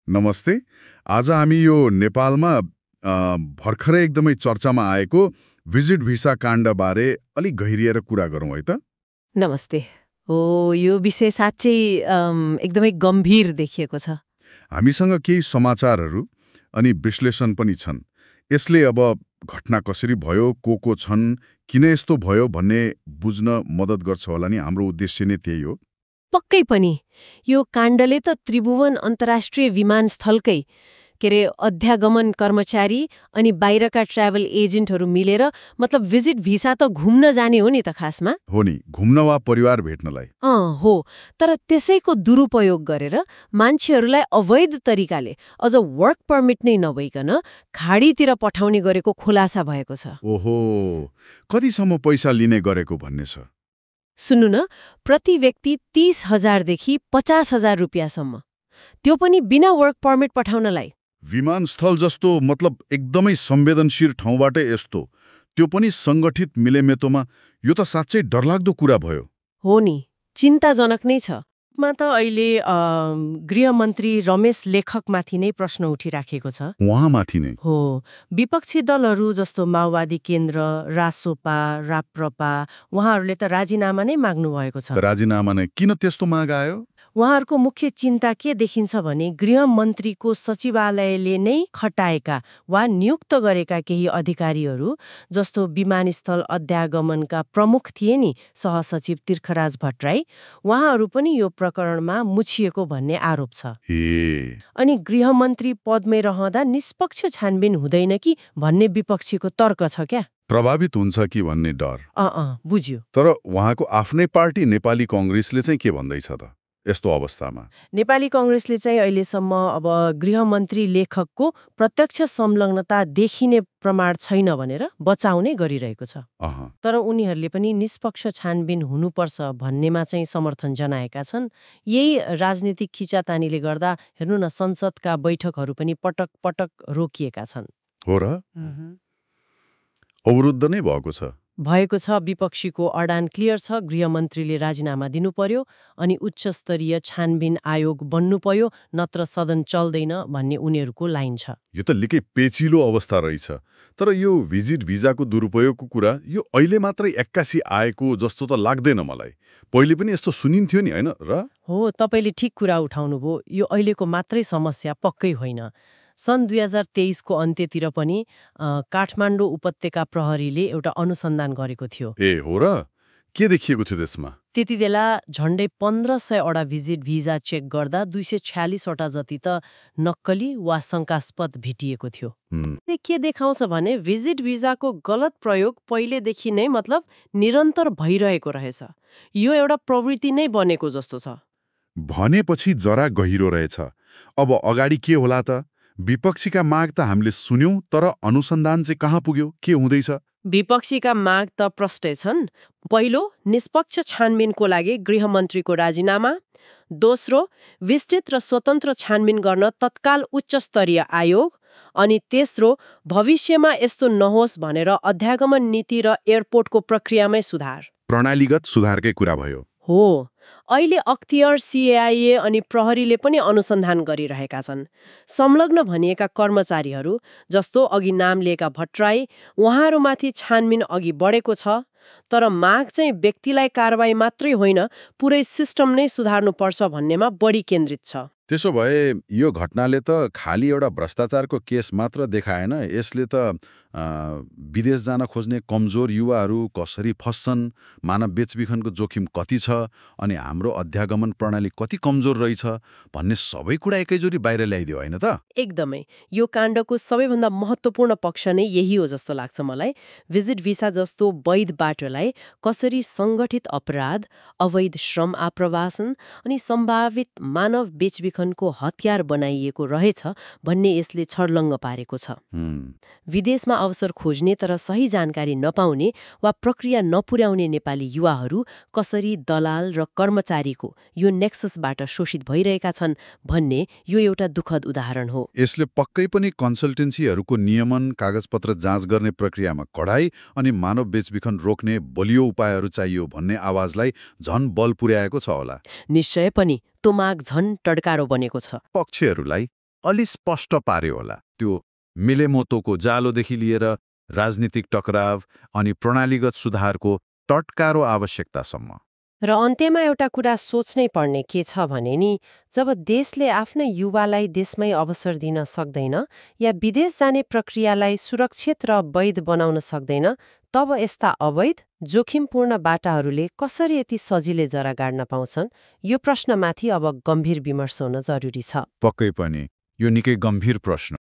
नमस्ते। आज हामी यो नेपालमा भर्खरै एकदमै चर्चामा आएको भिजिट भिसा काण्डबारे अलिक गहिरिएर कुरा गरौँ है त। नमस्ते। हो यो विषय साँच्चै एकदमै गम्भीर देखिएको छ। हामीसँग केही समाचारहरू अनि विश्लेषण पनि छन्। यसले अब घटना कसरी भयो, को छन्, किन यस्तो भयो भन्ने बुझ्न मद्दत गर्छ होला नि। हाम्रो उद्देश्य नै त्यही हो। पक्कै पनि यो काण्डले त त्रिभुवन अन्तर्राष्ट्रिय विमानस्थलकै अध्यागमन कर्मचारी अनि बाहिरका ट्राभल एजेन्टहरू मिलेर मतलब भिजिट भिसा त घुम्न जाने हो नि त खासमा। हो नि, घुम्न वा परिवार भेट्नलाई। हो, तर त्यसैको दुरुपयोग गरेर मान्छेहरूलाई अवैध तरिकाले अझ वर्क पर्मिट नै नभइकन खाडीतिर पठाउने गरेको खुलासा भएको छ। ओहो, कतिसम्म पैसा लिने गरेको भन्ने छ? सुन्नु न, प्रति व्यक्ति 30,000 देखि 50,000 रुपियाँसम्म, त्यो पनि बिना वर्क पर्मिट पठाउनलाई। विमानस्थल जस्तो मतलब एकदमै संवेदनशील ठाउँबाटै यस्तो, त्यो पनि सङ्गठित मिलेमेतोमा, यो त साँच्चै डरलाग्दो कुरा भयो। हो नि, चिन्ताजनक नै छ। मा त अहिले गृहमन्त्री रमेश लेखकमाथि नै प्रश्न उठिराखेको छ। उहाँमाथि नै? हो, विपक्षी दलहरू जस्तो माओवादी केन्द्र, रासोपा, राप्रपा उहाँहरूले त राजीनामा नै माग्नु भएको छ। राजीनामा नै? किन त्यस्तो माग आयो? उहाँहरूको मुख्य चिन्ता के देखिन्छ भने गृहमन्त्रीको सचिवालयले नै खटाएका वा नियुक्त गरेका केही अधिकारीहरू जस्तो विमानस्थल अध्यागमनका प्रमुख थिए नि सहसचिव तीर्खराज भट्टराई, उहाँहरू पनि यो प्रकरणमा मुछिएको भन्ने आरोप छ। अनि गृहमन्त्री पदमै रहँदा निष्पक्ष छानबिन हुँदैन कि भन्ने विपक्षीको तर्क छ क्या। प्रभावित हुन्छ कि भन्ने डर। बुझ्यो। तर उहाँको आफ्नै पार्टी नेपाली कङ्ग्रेसले चाहिँ के भन्दैछ त यस्तो अवस्थामा? नेपाली कङ्ग्रेसले चाहिँ अहिलेसम्म अब गृहमन्त्री लेखकको प्रत्यक्ष संलग्नता देखिने प्रमाण छैन भनेर बचाउने गरिरहेको छ। तर उनीहरूले पनि निष्पक्ष छानबिन हुनुपर्छ भन्नेमा चाहिँ समर्थन जनाएका छन्। यही राजनीतिक खिचातानीले गर्दा हेर्नु न, संसदका बैठकहरू पनि पटक पटक रोकिएका छन्। हो र? अवरुद्ध नै भएको छ। विपक्षीको अडान क्लियर छ। गृहमन्त्रीले राजीनामा दिनु पर्यो अनि उच्च स्तरीय छानबिन आयोग बन्नु पर्यो, नत्र सदन चल्दैन भन्ने उनीहरूको लाइन छ। यो त निकै पेचिलो अवस्था रहेछ। तर यो भिजिट भिजाको दुरुपयोगको कुरा यो अहिले मात्रै एक्कासी आएको जस्तो त लाग्दैन मलाई। पहिले पनि यस्तो सुनिन्थ्यो नि, होइन र? हो, तपाईँले ठिक कुरा उठाउनुभयो। यो अहिलेको मात्रै समस्या पक्कै होइन। सन् 2023को अन्त्यतिर पनि काठमाडौँ उपत्यका प्रहरीले एउटा अनुसन्धान गरेको थियो। हो र? के देखिएको थियो त्यसमा? त्यति बेला झण्डै 1500वटा भिजिट भिजा चेक गर्दा 246वटा जति त नक्कली वा शङ्कास्पद भेटिएको थियो। के देखाउँछ भने भिजिट भिजाको गलत प्रयोग पहिलेदेखि नै मतलब निरन्तर भइरहेको रहेछ। यो एउटा प्रवृत्ति नै बनेको जस्तो छ। भनेपछि जरा गहिरो रहेछ। अब अगाडि के होला त? विपक्षीका माग त हामीले सुन्यौं, तर अनुसन्धान चाहिँ कहाँ पुग्यो? के हुँदैछ? विपक्षीका माग त प्रष्टै छन्। पहिलो, निष्पक्ष छानबिनको लागि गृहमन्त्रीको राजीनामा। दोस्रो, विस्तृत र स्वतन्त्र छानबिन गर्न तत्काल उच्च स्तरीय आयोग। अनि तेस्रो, भविष्यमा यस्तो नहोस् भनेर अध्यागमन नीति र एयरपोर्टको प्रक्रियामै सुधार। प्रणालीगत सुधारकै कुरा भयो। हो, अहिले अख्तियार सिएआइए अनि प्रहरीले पनि अनुसन्धान गरिरहेका छन्। संलग्न भनिएका कर्मचारीहरू जस्तो अघि नाम लिएका भट्टराई, उहाँहरूमाथि छानबिन अघि बढेको छ। तर माग चाहिँ व्यक्तिलाई कारबाही मात्रै होइन, पुरै सिस्टम नै सुधार्नुपर्छ भन्नेमा बढी केन्द्रित छ। त्यसो भए यो घटनाले त खालि एउटा भ्रष्टाचारको केस मात्र देखाएन, यसले त विदेश जान खोज्ने कमजोर युवाहरू कसरी फस्छन्, मानव बेचबिखनको जोखिम कति छ, अनि हाम्रो अध्यागमन प्रणाली कति कमजोर रहेछ भन्ने सबै कुरा एकैचोटि बाहिर ल्याइदियो, होइन त? एकदमै। यो काण्डको सबैभन्दा महत्त्वपूर्ण पक्ष नै यही हो जस्तो लाग्छ मलाई। भिजिट भिसा जस्तो वैध बाटोलाई कसरी सङ्गठित अपराध, अवैध श्रम आप्रवासन अनि सम्भावित मानव बेचबिखनको हतियार बनाइएको रहेछ भन्ने यसले छर्लङ्ग पारेको छ। विदेशमा अवसर खोज्ने तर सही जानकारी नपाउने वा प्रक्रिया नपुर्याउने नेपाली युवाहरू कसरी दलाल र कर्मचारीको यो नेक्ससबाट शोषित भइरहेका छन् भन्ने यो एउटा दुःखद उदाहरण हो। यसले पक्कै पनि कन्सल्टेन्सीहरूको नियमन, कागजपत्र जाँच गर्ने प्रक्रियामा कडाई अनि मानव बेचबिखन रोक्ने बलियो उपायहरू चाहियो भन्ने आवाजलाई झन बल पुर्याएको छ होला। निश्चय पनि त्यो माग झन टड्कारो बनेको छ। पक्षहरूलाई अलि स्पष्ट पार्यो होला। त्यो मिलेमोतोको जालोदेखि लिएर राजनीतिक टकराव अनि प्रणालीगत सुधारको तत्कारो आवश्यकतासम्म। र अन्त्यमा एउटा कुरा सोच्नै पर्ने के छ भने नि, जब देशले आफ्नै युवालाई देशमै अवसर दिन सक्दैन या विदेश जाने प्रक्रियालाई सुरक्षित र वैध बनाउन सक्दैन, तब यस्ता अवैध जोखिमपूर्ण बाटाहरूले कसरी यति सजिलै जरा गाड्न पाउँछन्? यो प्रश्नमाथि अब गम्भीर विमर्श हुन जरुरी छ। पक्कै पनि यो निकै गम्भीर प्रश्न